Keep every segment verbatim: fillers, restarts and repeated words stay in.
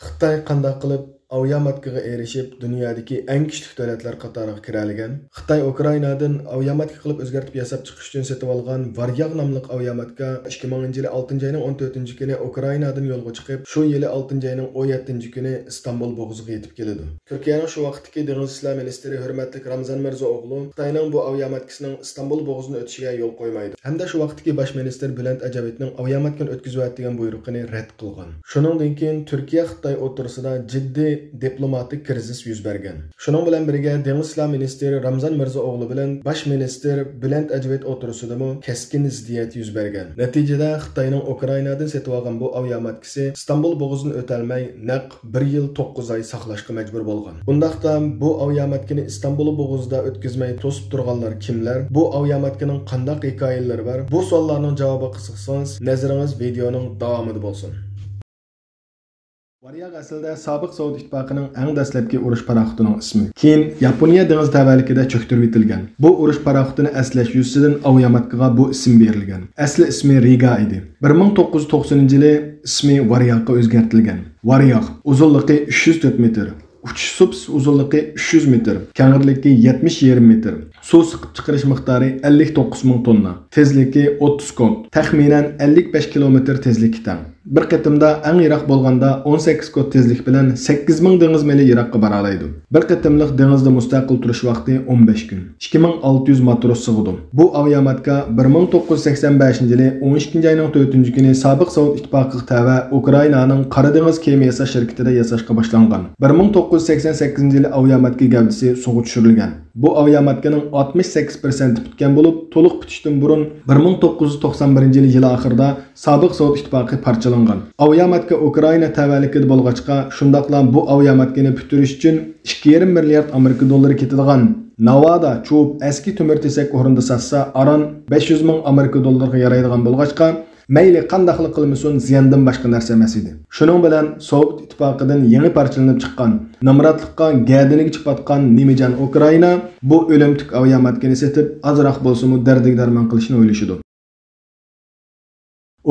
خىتاي قانداق قىلىپ ئاۋىياماتكىغا ئېرىشىپ، دۇنيادىكى ئەڭ كۈچلۈك دۆلەتلەر قاتارىغا كىرەلىگەن؟ خىتاي ئۇكرائىنادىن ئاۋىياماتكا قىلىپ ئۆزگەرتىپ ياساپ چىقىش ئۈچۈن سېتىۋالغان ۋارياغ ناملىق ئاۋىياماتكا ئىككى مىڭىنچى يىلى ئالتىنچى ئاينىڭ ئون تۆتىنچى كۈنى ئۇكرائىنادىن يولغا چىقىپ، شۇ يىلى ئالتىنچى ئاينىڭ ئون يەتتىنچى كۈنى ئىستانبۇل بوغۇزىغا يېتىپ كېلىدۇ. تۈركىيەنىڭ شۇ ۋاقىتتىكى دېڭىز ئىشلار مىنىستىرى ھۆرمەتلىك رامزان مىرزا ئوغلۇ خىتاينىڭ بۇ ئاۋىياماتكىسىنىڭ ئىستانبۇل بوغۇزىدىن ئۆتۈشىگە يول قويمايدۇ ھەمدە شۇ ۋاقىتتىكى باش مىنىستىر بۈلەنت ئەجەۋىتنىڭ ئاۋىياماتكىنى ئۆتكۈزۈۋەت دېگەن بۇيرۇقىنى رەت قىلغان. شۇنىڭدىن كېيىن تۈركىيە خىتاي ئوتتۇرىسىدا جىددىي دىپلوماتىك كىرىزىس يۈز بەرگەن. شۇنىڭ بىلەن بىرگە، دېڭىز ئىشلار مىنىستىرى رامزان مىرزا ئوغلى بىلەن باش مىنىستىر بۈلەنت ئەجىۋىت ئوتتۇرىسىدىمۇ كەسكىن زىددىيەت يۈز بەرگەن. نەتىجىدە، خىتاينىڭ ئۇكرائىنادىن سېتىۋالغان بۇ ئاۋىياماتكىسى ئىستانبۇل بوغۇزىدىن ئۆتەلمەي، نەق بىر يىل توققۇز ئاي ساقلاشقا مەجبۇر بولغان. ئۇنداقتا، بۇ ئاۋىياماتكىنى ئىستانبۇل بوغۇزىدا ئۆتكۈزمەي توسۇپ تۇرغانلار كىملەر؟ بۇ ئاۋىياماتكىنىڭ قانداق ھېكايىلىرى بار؟ بۇ سوئاللارنىڭ جاۋابىغا قىزىقسىڭىز، نەزىرىڭىز ۋىدېئونىڭ داۋامىدا بولسۇن. ۋارياغ ئەسلىدە سابىق سوۋېت ئىتتىپاقىنىڭ ئەڭ دەسلەپكى ئۇرۇش پاراخوتىنىڭ ئىسمى. كېيىن ياپونىيە دېڭىز تەۋەلىكىدە چۆكتۈرۈۋېتىلگەن. بۇ ئۇرۇش پاراخوتىنى ئەسلەش يۈزىسىدىن ئاۋىياماتكىغا بۇ ئىسىم بېرىلگەن. ئەسلى ئىسمى رىگا ئىدى. بىر مىڭ توققۇز يۈز توقسىنىنچى يىلى ئىسمى ۋارياغقا ئۆزگەرتىلگەن. ۋارياغ ئۇزۇنلۇقى ئۈچ يۈز تۆت مېتىر، ئۇچۇش سۇپىسى ئۇزۇنلۇقى ئۈچ يۈز مېتىر، كەڭرىلىكى يەتمىش يېرىم مېتىر، سۇ سىقىپ چىقىرىش مىقدارى ئەللىك توققۇز مىڭ توننا، تېزلىكى ئوتتۇز كوت، تەخمىنەن ئەللىك بەش كىلومېتىر تېزلىككە تەڭ. بىر قېتىمدا ئەڭ يىراق بولغاندا ئون سەككىز كوت تېزلىك بىلەن سەككىز مىڭ دېڭىز مىلى يىراققا بارالايدۇ. بىر قېتىملىق دېڭىزدا مۇستەقىل تۇرۇش ۋاقتى ئون بەش كۈن. ئىككى مىڭ ئالتە يۈز ماتروس سىغىدۇ. بۇ ئاۋىياماتكا بىر مىڭ توققۇز يۈز سەكسەن بەشىنچى يىلى ئون ئىككىنچى ئاينىڭ تۆتىنچى كۈنى سابىق سوۋېت ئىتتىپاقىغا تەۋە ئۇكرائىنانىڭ قارا دېڭىز كېمە ياساش شىركىتىدە ياساشقا باشلانغان. بىر مىڭ توققۇز يۈز سەكسەن سەككىزىنچى يىلى ئاۋىياماتكا گەۋدىسى سۇغا چۈشۈرۈلگەن. بۇ ئاۋىياماتكىنىڭ ئاتمىش سەككىز پىرسەنتى پۈتكەن بولۇپ، تولۇق پۈتۈشتىن بۇرۇن بىر مىڭ توققۇز يۈز توقسان بىرىنچى يىلى يىل ئاخىرىدا سابىق سوۋېت ئىتتىپاقى پارچىلانغان. ئاۋىياماتكا ئۇكرائىنا تەۋەلىكىدە بولغاچقا، شۇنداقلا بۇ ئاۋىياماتكىنى پۈتتۈرۈش ئۈچۈن ئىككى يېرىم مىليارد ئامېرىكا دوللىرى كېتىدىغان ناۋادا چۇۋۇپ ئەسكى تۆمۈر تېسەك ئورنىدا ساتسا، ئاران بەش يۈز مىڭ ئامېرىكا دوللىرىغا يارايدىغان بولغاچقا، مەيلى قانداقلا قىلمىسۇن، زىياندىن باشقا نەرسە ئەمەس ئىدى. شۇنىڭ بىلەن سوۋېت ئىتتىپاقىدىن يېڭى پارچىلىنىپ چىققان، نامراتلىققا گەدىنىگە چىقىۋاتقان نىمىجان ئۇكرائىنا بۇ ئۆلۈمتۈك ئاۋىياماتكىنى سېتىپ، ئازراق بولسىمۇ دەردىگە دەرمان قىلىشنى ئويلىشىدۇ.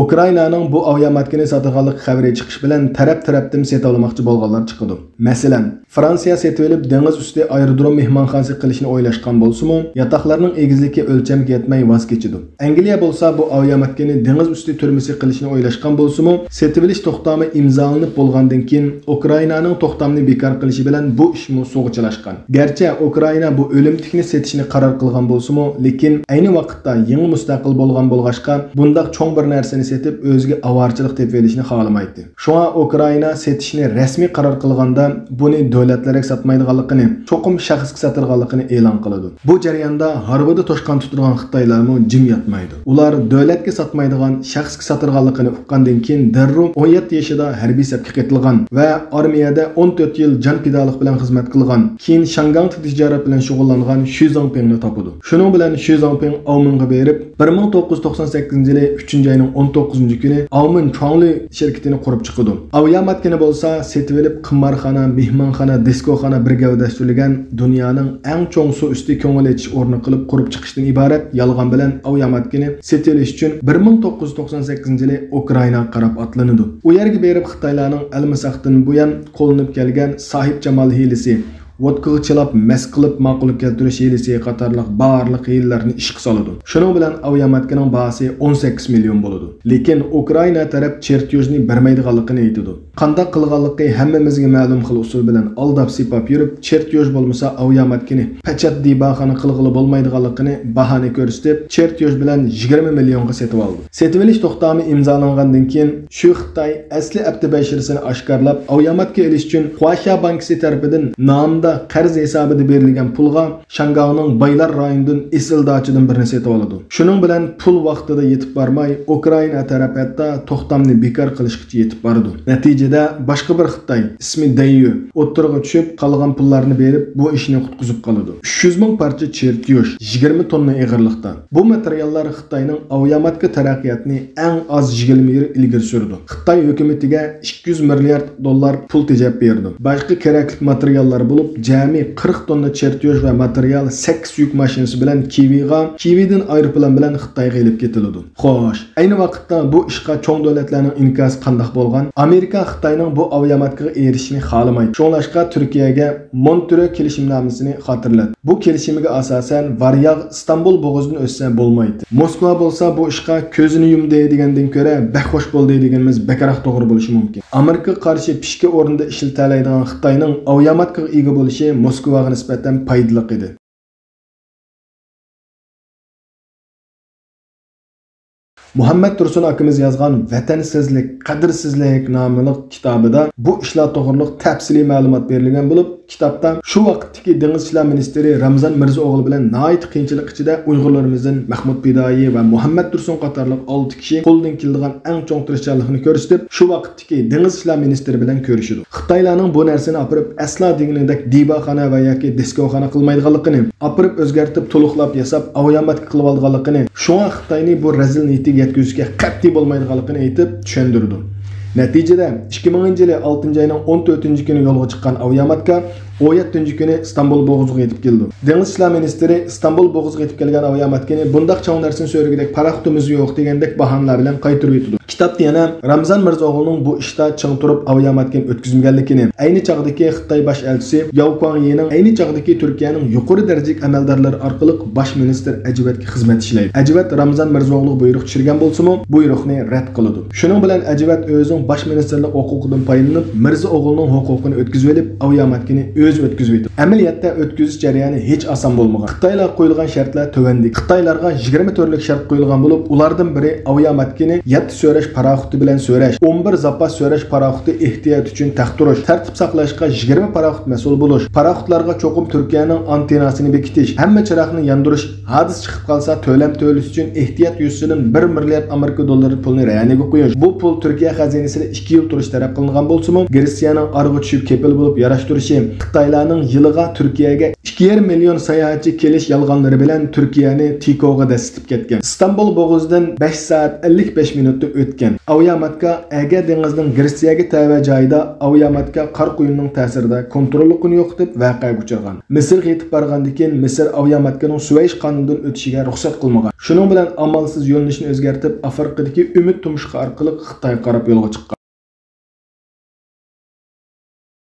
ئۇكرائىنانىڭ بۇ ئاۋىياماتكىنى ساتىدىغانلىق خەۋىرى چىقىش بىلەن، تەرەپ-تەرەپتىن سېتىۋالماقچى بولغانلار چىقىدۇ. مەسىلەن، فرانسىيە سېتىۋېلىپ، دېڭىز ئۈستى ئايرودروم مېھمانخانىسى قىلىشنى ئويلاشقان بولسىمۇ، ياتاقلارنىڭ ئېگىزلىكى ئۆلچەمگە يەتمەي ۋاز كېچىدۇ. ئەنگلىيە بولسا بۇ ئاۋىياماتكىنى دېڭىز ئۈستى تۈرمىسى قىلىشنى ئويلاشقان بولسىمۇ، سېتىۋېلىش توختامى ئىمزالىنىپ بولغاندىن كېيىن، ئۇكرائىنانىڭ توختامنى بىكار قىلىشى بىلەن بۇ ئىشمۇ سۇغا چىلاشقان. گەرچە ئۇكرائىنا بۇ ئۆلۈمتۈكنى سېتىشنى قارار قىلغان بولسىمۇ، لېكىن ئەينى ۋاقىتتا يېڭى مۇستەقىل بولغان بولغاچقا، بۇنداق چوڭ بىر نەرسىنى سېتىپ، ئۆزىگە ئاۋارىچىلىق تېپىۋېلىشنى خالىمايتتى. شۇڭا ئۇكرائىنا سېتىشنى رەسمىي قارار قىلغاندا، بۇنى دۆلەتلەرگە ساتمايدىغانلىقىنى، چوقۇم شەخسكە ساتىدىغانلىقىنى ئېلان قىلىدۇ. بۇ جەرياندا ھارۋىدا توشقان تۇتىدىغان خىتايلارمۇ جىم ياتمايدۇ. ئۇلار دۆلەتكە ساتمايدىغان، شەخسكە ساتىدىغانلىقىنى ئۇققاندىن كېيىن، دەررۇ ئون يەتتە يېشىدا ھەربىي سەپكە قېتىلغان ۋە ئارمىيەدە ئون تۆت يىل جان پىدالىق بىلەن خىزمەت قىلغان، كېيىن شياڭگاڭدا تىجارەت بىلەن شۇغۇللانغان شۈ زاڭپىڭنى تاپىدۇ. شۇنىڭ بىلەن شۈ زاڭپىڭ ئاۋمىنغا بېرىپ، بىر مىڭ توققۇز يۈز توقسان سەككىزىنچى يىلى ئۈچىنچى ئاينىڭ ئون توققۇزىنچى كۈنى ئاۋمىن چۇاڭلى شىركىتىنى قۇرۇپ چىقىدۇ. ئاۋىياماتكىنى بولسا سېتىۋېلىپ، قىمارخانا، مېھمانخانا، دىسكوخانا بىر گەۋدىلەشتۈرۈلگەن دۇنيانىڭ ئەڭ چوڭ سۇ ئۈستى كۆڭۈل ئېچىش ئورنى قىلىپ قۇرۇپ چىقىشتىن ئىبارەت يالغان بىلەن ئاۋىياماتكىنى سېتىۋېلىش ئۈچۈن بىر مىڭ توققۇز يۈز توقسان سەككىزىنچى يىلى ئۇكرائىناغا قاراپ ئاتلىنىدۇ. ئۇ يەرگە بېرىپ، خىتايلارنىڭ ئەلمىساقتىن بۇيان قوللىنىپ كەلگەن ساھىبجامال ھىيلىسى، ۋودكىغا چىلاپ مەست قىلىپ ماقۇللۇق كەلتۈرۈش ھىيلىسى قاتارلىق بارلىق ھىيلىلەرنى ئىشقا سالىدۇ. شۇنىڭ بىلەن ئاۋىياماتكىنىڭ باھاسى ئون سەككىز مىليون بولىدۇ. لېكىن ئۇكرائىنا تەرەپ چېرتيوژنى بەرمەيدىغانلىقىنى ئېيتىدۇ. قانداق قىلغانلىقى ھەممىمىزگە مەلۇم خىل ئۇسۇل بىلەن ئالداپ-سىپاپ يۈرۈپ، چېرتيوژ بولمىسا ئاۋىياماتكىنى پەچەت دىباخانا قىلغىلى بولمايدىغانلىقىنى باھانە كۆرسىتىپ، چېرتيوژ بىلەن يىگىرمە مىليونغا سېتىۋالىدۇ. سېتىۋېلىش توختامى ئىمزالانغاندىن كېيىن، شۈ خىتاي ئەسلى ئەپتى بەشىرىسىنى ئاشكارىلاپ، ئاۋىياماتكا ئېلىش ئۈچۈن خۇاشيا بانكىسى تەرىپىدىن نامدا قەرز ھېسابىدا بېرىلگەن پۇلغا شياڭگاڭنىڭ بايلار رايونىدىن ئېسىل داچىدىن بىرنى سېتىۋالىدۇ. شۇنىڭ بىلەن پۇل ۋاقتىدا يېتىپ بارماي، ئۇكرائىنا تەرەپ ھەتتا توختامنى بىكار قىلىشقىچە يېتىپ بارىدۇ. نەتىجىدە، باشقا بىر خىتاي، ئىسمى دەييۈ، ئوتتۇرىغا چۈشۈپ، قالغان پۇللارنى بېرىپ، بۇ ئىشنى قۇتقۇزۇپ قالىدۇ. ئۈچ يۈز مىڭ پارچە چېرتيوژ، يىگىرمە توننا ئېغىرلىقتا. بۇ ماتېرىياللار خىتاينىڭ ئاۋىياماتكا تەرەققىياتىنى ئەڭ ئاز يىگىرمە يىل ئىلگىرى سۈرىدۇ. خىتاي ھۆكۈمىتىگە ئىككى يۈز مىليارد دوللار پۇل تېجەپ بېرىدۇ. باشقا كېرەكلىك ماتېرىياللار بولۇپ، جەمئىي قىرىق توننا چېرتيوژ ۋە ماتېرىيال سەككىز يۈك ماشىنىسى بىلەن كىۋىغا، كىۋىدىن ئايروپىلان بىلەن خىتايغا ئېلىپ كېتىلىدۇ. خوش، ئەينى ۋاقىتتا بۇ ئىشقا چوڭ دۆلەتلەرنىڭ ئىنكاسى قانداق بولغان؟ ئامېرىكا خىتاينىڭ بۇ ئاۋىياماتكىغا ئېرىشىشىنى خالىمايدۇ. شۇڭلاشقا تۈركىيەگە مونتريو كېلىشىمنامىسىنى خاتىرىلەتتى. بۇ كېلىشىمگە ئاساسەن، ۋارياغ ئىستانبۇل بوغۇزىدىن ئۆتسە بولمايتتى. موسكۋا بولسا بۇ ئىشقا كۆزىنى يۇمدى دېگەندىن كۆرە بەك خوش بولدى دېگىنىمىز بەكرەك توغرا بولۇشى مۇمكىن. ئامېرىكىغا قارشى پىشكە ئورنىدا ئىشلىتەلەيدىغان خىتاينىڭ ئاۋىياماتكىغا ئىگە بولۇشى موسكۋاغا نىسبەتەن پايدىلىق ئىدى. مۇھەممەد تۇرسۇن ئاكىمىز يازغان ۋەتەنسىزلىك، قەدىرسىزلىك ناملىق كىتابىدا بۇ ئىشلار توغرىلىق تەپسىلىي مەلۇمات بېرىلگەن بولۇپ، كىتابتا شۇ ۋاقىتتىكى دېڭىز ئىشلار مىنىستىرى رامزان مىرزا ئوغلى بىلەن ناھايىتى قىيىنچىلىق ئىچىدە ئۇيغۇرلىرىمىزدىن مەھمۇت پىدائىي ۋە مۇھەممەد تۇرسۇن قاتارلىق ئالتە كىشى قولىدىن كېلىدىغان ئەڭ چوڭ تىرىشچانلىقنى كۆرسىتىپ، شۇ ۋاقىت دېڭىز ئىشلار مىنىستىرى بىلەن كۆرۈشىدۇ. خىتايلارنىڭ بۇ نەرسىنى ئاپىرىپ، ئەسلا دېگىنىدەك دىۋاخانا ۋە ياكى دىسكوخانا قىلمايدىغانلىقىنى، ئاپىرىپ ئۆزگەرتىپ تولۇقلاپ ياساپ ئاۋىياماتكا قىلىۋالىدىغانلىقىنى، شۇڭا خىتاينى بۇ رەزىل نىيىتىگە يەتكۈزۈشكە قەتئىي بولمايدىغانلىقىنى ئېيتىپ چۈشەندۈرىدۇ. نەتىجىدە، ئىككى مىڭىنچى يىلى ئالتىنچى ئاينىڭ ئون تۆتىنچى كۈنى يولغا چىققان ئاۋىياماتكا ئون يەتتىنچى كۈنى ئىستانبۇل بوغۇزىغا يېتىپ كېلىدۇ. دېڭىز ئىشلار مىنىستىرى ئىستانبۇل بوغۇزىغا يېتىپ كەلگەن ئاۋىياماتكىنى بۇنداق چوڭ نەرسىنى سۆرىگۈدەك پاراخوتىمىز يوق دېگەندەك باھانىلەر بىلەن قايتۇرۇۋېتىدۇ. كىتابتا يەنە رامزان مىرزا ئوغلىنىڭ بۇ ئىشتا چىڭ تۇرۇپ ئاۋىياماتكىنى ئۆتكۈزمىگەنلىكىنى، ئەينى چاغدىكى خىتاي باش ئەلچىسى ياۋ كۇاڭيىنىڭ، ئەينى چاغدىكى تۈركىيەنىڭ يۇقىرى دەرىجىلىك ئەمەلدارلىرى ئارقىلىق باش مىنىستىر ئەجىۋەتكە خىزمەت ئىشلەيدۇ. ئەجىۋەت رامزان مىرزا ئوغلىغا بۇيرۇق چۈشۈرگەن بولسىمۇ، بۇيرۇقنى رەت قىلىدۇ. شۇنىڭ بىلەن ئەجىۋەت ئۆزىنىڭ باش مىنىستىرلىق ھوقۇقىدىن پايدىلىنىپ، مىرزا ئوغلىنىڭ ھوقۇقىنى ئۆتكۈزۈۋېلىپ، ئاۋىياماتكىنى ئۆزى ئۆتكۈزۈۋېتىدۇ. ئەمەلىيەتتە ئۆتكۈزۈش جەريانى ھېچ ئاسان بولمىغان. خىتايلارغا قويۇلغان شەرتلەر تۆۋەندىكى. خىتايلارغا يىگىرمە تۈرلۈك شەرت قويۇلغان بولۇپ، ئۇلاردىن بىرى ئاۋىياماتكىنى يەتتە سۆرەش پاراخوتى بىلەن سۆرەش، ئون بىر زاپاس سۆرەش پاراخوتى ئېھتىيات ئۈچۈن تەختۇرۇش، تەرتىپ ساقلاشقا يىگىرمە پاراخوت مەسئۇل بولۇش، پاراخوتلارغا چوقۇم تۈركىيەنىڭ ئانتېنناسىنى بېكىتىش، ھەممە چىراغنى ياندۇرۇش، ھادىسە چىقىپ قالسا، تۆلەم تۆلىسى ئۈچۈن ئېھتىيات يۈزىسىدىن بىر مىليارد ئامېرىكا دوللىرى پۇلنى رەنىگە قويۇش. بۇ پۇل تۈركىيە خەزىنىسىدە ئىككى يىل تۇرۇش تەرەپ قىلىنغان بولسىمۇ، گرېتسىيەنىڭ ئارىغا چۈشۈپ كېپىل بولۇپ ياراشتۇرۇشى، خىتايلارنىڭ يىلىغا تۈركىيەگە ئىككى يېرىم مىليون ساياھەتچى كېلىش يالغانلىرى بىلەن تۈركىيەنى تىكوغا دەسسىتىپ كەتكەن. ئىستانبۇل بوغۇزىدىن بەش سائەت ئەللىك بەش مىنۇتتا ئۆتكەن. ئاۋىياماتكا ئەگە دېڭىزىنىڭ گرېتسىيەگە تەۋە جايىدا ئاۋىياماتكا قار قۇيۇنىنىڭ تەسىرىدە كونتروللۇقىنى يوقىتىپ، ۋەقەگە ئۇچرىغان. مىسىرغا يېتىپ بارغاندىن كېيىن، مىسىر ئاۋىياماتكىنىڭ سۈۋەيش قانىلىدىن ئۆتۈشىگە رۇخسەت قىلمىغان. شۇنىڭ بىلەن ئامالسىز يۆنىلىشىنى ئۆزگەرتىپ، ئافرىقىدىكى ئۈمۈد تۇمشۇقى ئارقىلىق خىتايغا قاراپ يولغا چىققان.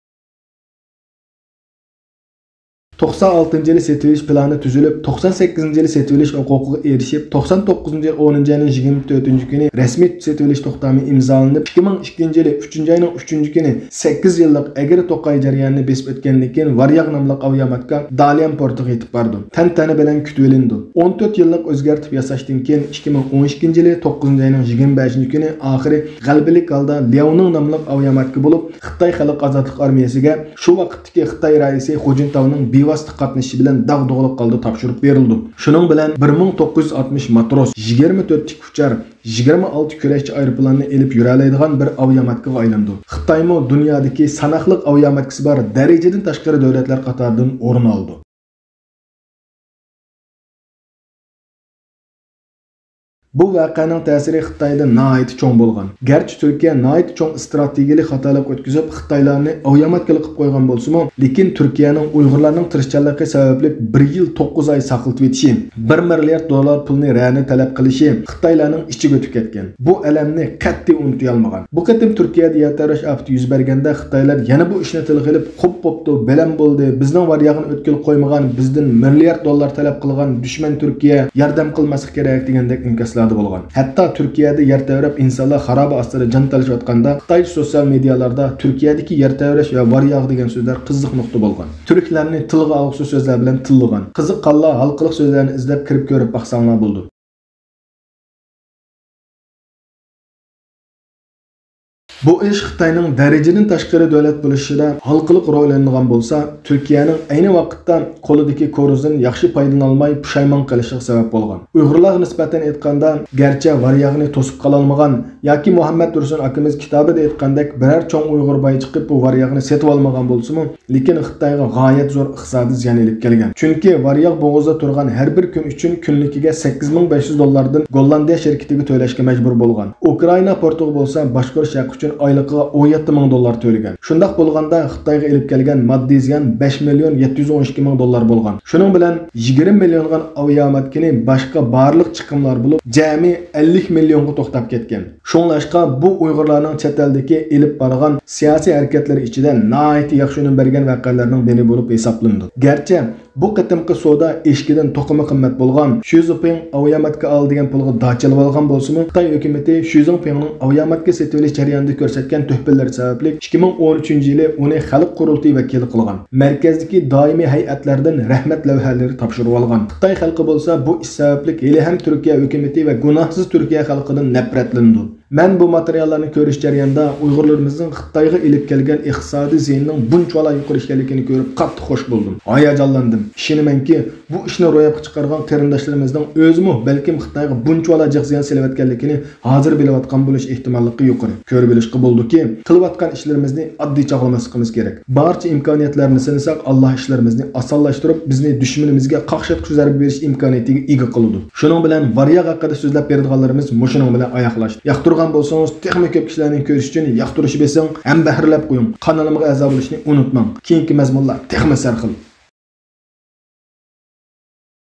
توقسان ئالتىنچى يىلى سېتىۋېلىش پىلانى تۈزۈلۈپ، توقسان سەككىزىنچى يىلى سېتىۋېلىش ھوقۇقىغا ئېرىشىپ، توقسان توققۇزىنچى يىل ئونىنچى ئاينىڭ يىگىرمە تۆتىنچى كۈنى رەسمىي سېتىۋېلىش توختامى ئىمزالىنىپ، ئىككى مىڭ ئىككىنچى يىلى ئۈچىنچى ئاينىڭ ئۈچىنچى كۈنى سەككىز يىللىق ئەگرى توقاي جەريانىنى بېسىپ ئۆتكەندىن كېيىن، ۋارياغ ناملىق ئاۋىياماتكا داليان پورتىغا يېتىپ بارىدۇ. تەنتەنە بىلەن كۈتۈۋېلىنىدۇ. ئون تۆت يىللىق ئۆزگەرتىپ ياساشتىن كېيىن، ئىككى مىڭ ئون ئىككىنچى يىلى توققۇزىنچى ئاينىڭ يىگىرمە بەشىنچى كۈنى ئاخىرى غەلىبىلىك ھالدا لياۋنىڭ ناملىق ئاۋىياماتكا بولۇپ، خىتاي خەلق ئازادلىق ئارمىيەسىگە، شۇ ۋاقىتتىكى خىتاي رەئىسى خۇجىنتاۋنىڭ بىۋاسىتە قاتنىشىشى بىلەن داغدۇغىلىق ھالدا تاپشۇرۇپ بېرىلىدۇ. شۇنىڭ بىلەن بىر مىڭ توققۇز يۈز ئاتمىش ماتروس، يىگىرمە تۆت تىك ئۇچار، يىگىرمە ئالتە كۈرەشچى ئايروپىلاننى ئېلىپ يۈرەلەيدىغان بىر ئاۋىياماتكىغا ئايلىنىدۇ. خىتايمۇ دۇنيادىكى ساناقلىق ئاۋىياماتكىسى بار دەرىجىدىن تاشقىرى دۆلەتلەر قاتارىدىن ئورۇن ئالىدۇ. بۇ ۋەقەنىڭ تەسىرى خىتايدا ناھايىتى چوڭ بولغان. گەرچە تۈركىيە ناھايىتى چوڭ ئىستراتېگىيەلىك خاتالىق ئۆتكۈزۈپ، خىتايلارنى ئاۋىياماتكىلىق قىلىپ قويغان بولسىمۇ، لېكىن تۈركىيەنىڭ ئۇيغۇرلارنىڭ تىرىشچانلىقى سەۋەبلىك بىر يىل توققۇز ئاي ساقلىتىۋېتىشى، بىر مىليارد دوللار پۇلنى رەنە تەلەپ قىلىشى خىتايلارنىڭ ئىچىگە ئۆتۈپ كەتكەن. بۇ ئەلەمنى قەتئىي ئۇنتۇيالمىغان. بۇ قېتىم تۈركىيەدە يەر تەۋرەش ئاپىتى يۈز بەرگەندە، خىتايلار يەنە بۇ ئىشنى تىلغا ئېلىپ، خوپ بوپتۇ، بەلەن بولدى، بىزنىڭ ۋارياغنى ئۆتكىلى قويمىغان، بىزدىن مىليارد دوللار تەلەپ قىلغان دۈشمەن تۈركىيە، ياردەم قىلماسلىق كېرەك دېگەندەك ئىنكاسلاردا بولغان. ھەتتا تۈركىيەدە يەر تەۋرەپ، ئىنسانلار خارابە ئاستىدا جان تالىشىۋاتقاندا، خىتاي سوتسىيال مېدىيالاردا تۈركىيەدىكى يەر تەۋرەش ۋە ۋارياغ دېگەن سۆزلەر قىزىق نۇقتا بولغان. تۈركلەرنى تىلغا ئالغۇسىز سۆزلەر بىلەن تىللىغان. قىزىققانلار ھالقىلىق سۆزلەرنى ئىزدەپ كىرىپ كۆرۈپ باقساڭلار بولىدۇ. بۇ ئىش خىتاينىڭ دەرىجىدىن تاشقىرى دۆلەت بولۇشىدا ھالقىلىق رول ئوينىغان بولسا، تۈركىيەنىڭ ئەينى ۋاقىتتا قولىدىكى كورۇزدىن ياخشى پايدىلىنالماي پۇشايمان قىلىشىغا سەۋەب بولغان. ئۇيغۇرلارغا نىسبەتەن ئېيتقاندا، گەرچە ۋارياغنى توسۇپ قالالمىغان ياكى مۇھەممەد تۇرسۇن ئاكىمىز كىتابىدا ئېيتقاندەك بىرەر چوڭ ئۇيغۇر بايى چىقىپ بۇ ۋارياغنى سېتىۋالمىغان بولسىمۇ، لېكىن خىتايغا غايەت زور ئىقتىسادىي زىيان ئېلىپ كەلگەن. چۈنكى ۋارياغ بوغۇزىدا تۇرغان ھەر بىر كۈن ئۈچۈن كۈنلۈكىگە سەككىز مىڭ بەش يۈز دوللاردىن گوللاندىيە شىركىتىگە تۆلەشكە مەجبۇر بولغان. ئۇكرائىنا پورتىغا بولسا باشقۇرۇش ھەققى ئۈچۈن ئايلىقىغا ئون يەتتە مىڭ دوللار تۆلىگەن. شۇنداق بولغاندا، خىتايغا ئېلىپ كەلگەن ماددىي زىيان بەش مىليون يەتتە يۈز ئون ئىككى مىڭ دوللار بولغان. شۇنىڭ بىلەن يىگىرمە مىليونغا ئاۋىئاماتكىنى باشقا بارلىق چىقىملار بولۇپ، جەمئىي ئەللىك مىليونغا توختاپ كەتكەن. شۇڭلاشقا، بۇ ئۇيغۇرلارنىڭ چەت ئەلدىكى ئېلىپ بارغان سىياسىي ھەرىكەتلىرى ئىچىدە ناھايىتى ياخشى ئۈنۈم بەرگەن ۋەقەلەرنىڭ بىرى بولۇپ ھېسابلىنىدۇ. گەرچە بۇ قېتىمقى سودا ئېشىكىدىن توقۇما قىممەت بولغان شۈ زىپىڭ ئاۋىئاماتكا ئال دېگەن پۇلغا داچىلىۋالغان بولسىمۇ، خىتاي ھۆكۈمىتى شۈ زىڭپىڭنىڭ ئاۋىئاماتكا سېتىۋېلىش جەريانىدا كۆرسەتكەن تۆھپىلىرى سەۋەبلىك ئىككى مىڭ ئون ئۈچىنچى يىلى ئۇنى خەلق قۇرۇلتىيى ۋەكىلى قىلغان. مەركەزدىكى دائىمىي ھەيئەتلەردىن رەھمەت لەۋھەلىرى تاپشۇرۇۋالغان. خىتاي خەلقى بولسا بۇ ئىش سەۋەبلىك ھېلىھەم تۈركىيە ھۆكۈمىتى ۋە گۇناھسىز تۈركىيە خەلقىدىن نەپرەتلىنىدۇ. مەن بۇ ماتېرىياللارنى كۆرۈش جەريانىدا ئۇيغۇرلىرىمىزنىڭ خىتايغا ئېلىپ كەلگەن ئىقتىسادىي زىيىنىنىڭ بۇنچىۋالا يۇقىرى ئىكەنلىكىنى كۆرۈپ قاتتىق خوش بولدۇم، ھاياجانلاندىم. ئىشىنىمەنكى، بۇ ئىشنى روياپقا چىقارغان قېرىنداشلىرىمىزنىڭ ئۆزىمۇ بەلكىم خىتايغا بۇنچىۋالا جىق زىيان سېلىۋەتكەنلىكىنى ھازىر بىلىۋاتقان بولۇش ئېھتىماللىقى يۇقىرى. كۆرۈۋېلىشقا بولىدۇكى، قىلىۋاتقان ئىشلىرىمىزنى ئاددىي چاغلىماسلىقىمىز كېرەك. بارچە ئىمكانىيەتلەرنى سىنىساق، ئاللا ئىشلىرىمىزنى ئاسانلاشتۇرۇپ، بىزنى دۈشمىنىمىزگە قاقشاتقۇچ زەربە بېرىش ئىمكانىيىتىگە ئىگە قىلىدۇ. شۇنىڭ بىلەن ۋارياغ ھەققىدە سۆزلەپ بېرىدىغانلىرىمىز مۇشۇنىڭ بىلەن ئاياغلاشتى. ياقتۇرغان بولسىڭىز، تېخىمۇ كۆپ كىشىلەرنىڭ كۆرۈشى ئۈچۈن ياقتۇرۇش بېسىڭ ھەم بەھرىلەپ قويۇڭ. قانىلىمغا ئەزا بولۇشنى ئۇنتۇماڭ. كېيىنكى مەزمۇنلار تېخىمۇ سەرخىل.